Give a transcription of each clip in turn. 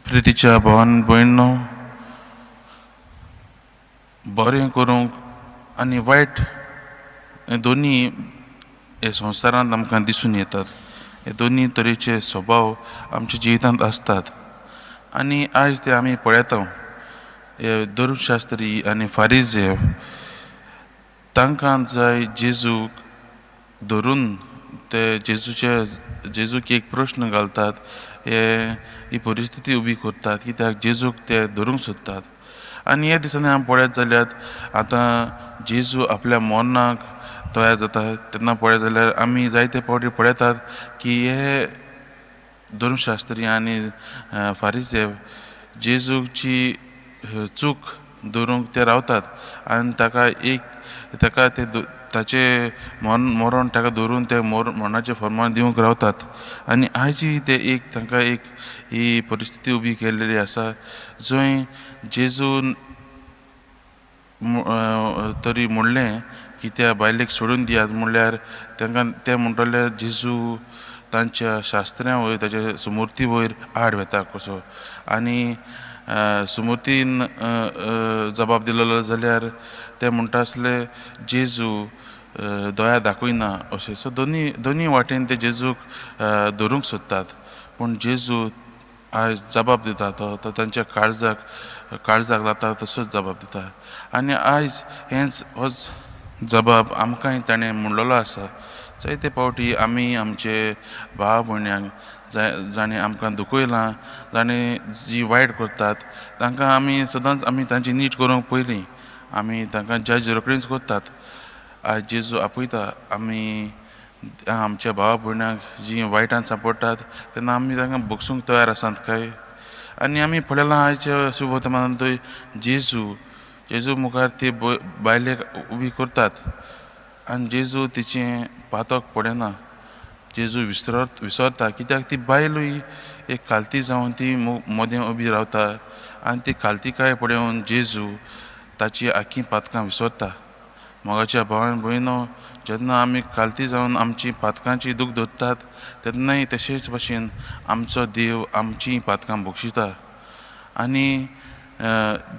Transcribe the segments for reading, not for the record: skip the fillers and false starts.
प्रितीच्या भावान भयणो, बरें करूंक आनी वायट हे दोनी हे संवसारांत आमकां दिसून येतात. हे दोनी तरेचे स्वभाव आमच्या जिवितांत आसतात आनी आयज ते आमी पळयता. हे धर्मशास्त्री आनी फारीजेव तांकां जाय जेजूक धरून ते जेजूचे जेजूक एक प्रश्न घालतात. हे ही परिस्थिती उबी करतात कित्याक जेजूक ते धरूंक सोदतात. आनी हे दिसांनी आमी पळयत जाल्यार आतां जेजू आपल्या मरणाक तयार जाता तेन्ना पळयत जाल्यार आमी जायते फावटी पळयतात की हे धर्मशास्त्री आनी फारीजेव जेजूची चूक धरूंक ते रावतात आनी ताका एक ताका ते ताचे मरण ताका धरून ते मरणाचें फर्मान दिवंक रावतात. आनी आयजी ते एक तांकां एक ही परिस्थिती उबी केल्लेली आसा जंय जेजून तरी म्हणलें की त्या बायलेक सोडून दियात म्हणल्यार तांकां ते म्हणटले जेजू तांच्या शास्त्र्यां वयर ताच्या सुमूर्ती वयर आड वेता कसो. आनी सुमूर्तीन जबाब दिलेलो जाल्यार ते म्हणटा आसले जेजू दया दाखयना अशें. सो दोनी दोनी वाटेन ते जेजूक धरूंक सोदतात, पूण जेजू आयज जबाब दिता तो तो तांच्या काळजाक काळजाक लाता तसोच जबाब दिता. आनी आयज हेंच होच जबाब आमकांय ताणें म्हणलेलो आसा. जायते फावटी आमी आमचे भाव भयण्यांक जाणें आमकां दुखयलां, जाणें जी वायट करतात तांकां आमी सदांच आमी तांची नीट करूंक पयलीं आमी तांकां जज रोखडीच करतात. आयज जेजू आपयता आमी आमच्या भावा भयणांक जीं वायटान सांपडटात तेन्ना आमी तांकां भोगसूंक तयार आसात काय? आनी आमी पळयलां आयच्या शुभवर्तमानांतूय जेजू जेजू मुखार ती बायलेक उबी करतात आनी जेजू तिचें पातक पळयना. जेजू विसरता कित्याक ती बायलूय एक खालती जावन ती मदें उबी रावता आनी ती खालतीकाय पळोवन जेजू ताची आखी पातकां विसरता. मोगाच्या भावान भयणो, जेन्ना आमी खालती जावन आमची पातकांची दूख धरतात तेन्नाय तशेंच भशेन आमचो देव आमची पातकां बक्षिता. आनी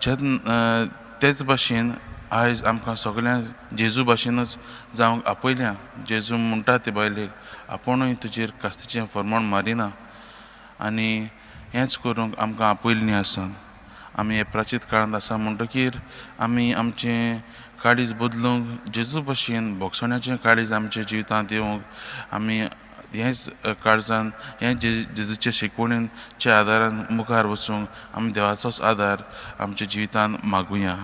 जेन्ना तेच भाशेन आयज आमकां सगळ्यांक जेजू भाशेनूच जावंक आपयल्या. जेजू म्हणटा ते बायलेक आपुणूय तुजेर कास्तीचें फर्माण मारिना आनी हेंच करूंक आमकां आपयल्लीं आसा. आमी हे प्राचीत काळांत आसा म्हणटकीर आमी आमचें काळीज बदलूंक जेजू भशेन भोगसण्याचें काळीज आमच्या जिवितांत येवंक आमी हेंच काळजान हें जेजूचे शिकवणीच्या आदारान मुखार वचूंक आमी देवाचोच आदार आमच्या जिवितांत मागुया.